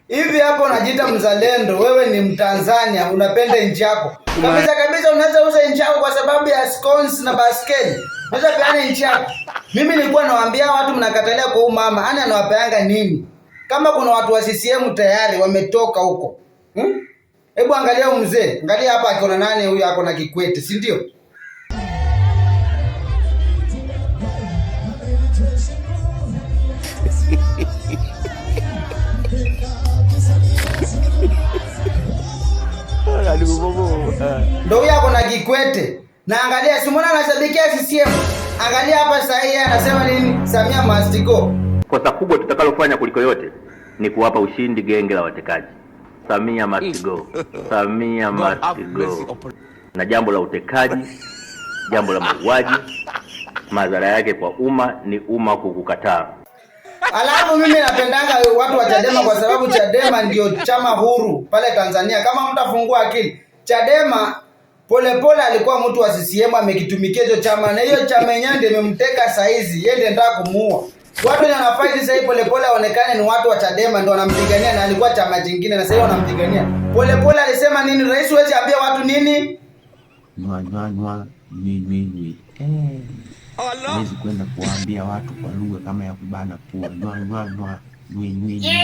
Hivi hapo unajiita mzalendo, wewe ni Mtanzania, unapenda nchi yako kabisa kabisa. Unaweza uza nchi yako kwa sababu ya scones na baskeli, unaweza peana nchi yako. Mimi nilikuwa nawaambia watu mnakatalia kwa huyu mama, ana anawapeanga nini? Kama kuna watu wa CCM tayari wametoka huko, Hebu angalia huyu mzee, angalia hapa akiona nani huyu, ako na Kikwete, si ndio? Ndio huyu ako na Kikwete. Na angalia, si mbona anashabikia CCM? Angalia hapa sasa hii anasema nini? Samia must go. Kosa kubwa tutakalofanya kuliko yote ni kuwapa ushindi genge la watekaji. Samia must go. Samia must go. Na jambo la utekaji, jambo la mauaji, madhara yake kwa umma ni umma kukukataa. Alafu mimi napendanga watu wa Chadema kwa sababu Chadema ndio chama huru pale Tanzania. Kama mtafungua akili, Chadema Polepole alikuwa mtu wa CCM, amekitumikia hicho chama na hiyo chama yenyewe ndio imemteka saizi, yeye ndiye anataka kumuua. Watu wenye wanafight sasa hivi Polepole aonekane ni watu wa Chadema ndio wanampigania, na alikuwa chama jingine na sasa hivi wanampigania. Polepole alisema nini? Rais huwezi ambia watu nini? Nywa nywa nywa nywi nywi nywi. Huwezi kwenda kuwaambia watu kwa lugha kama ya kubana pua. Nywa nywa nywa nywi nywi nywi.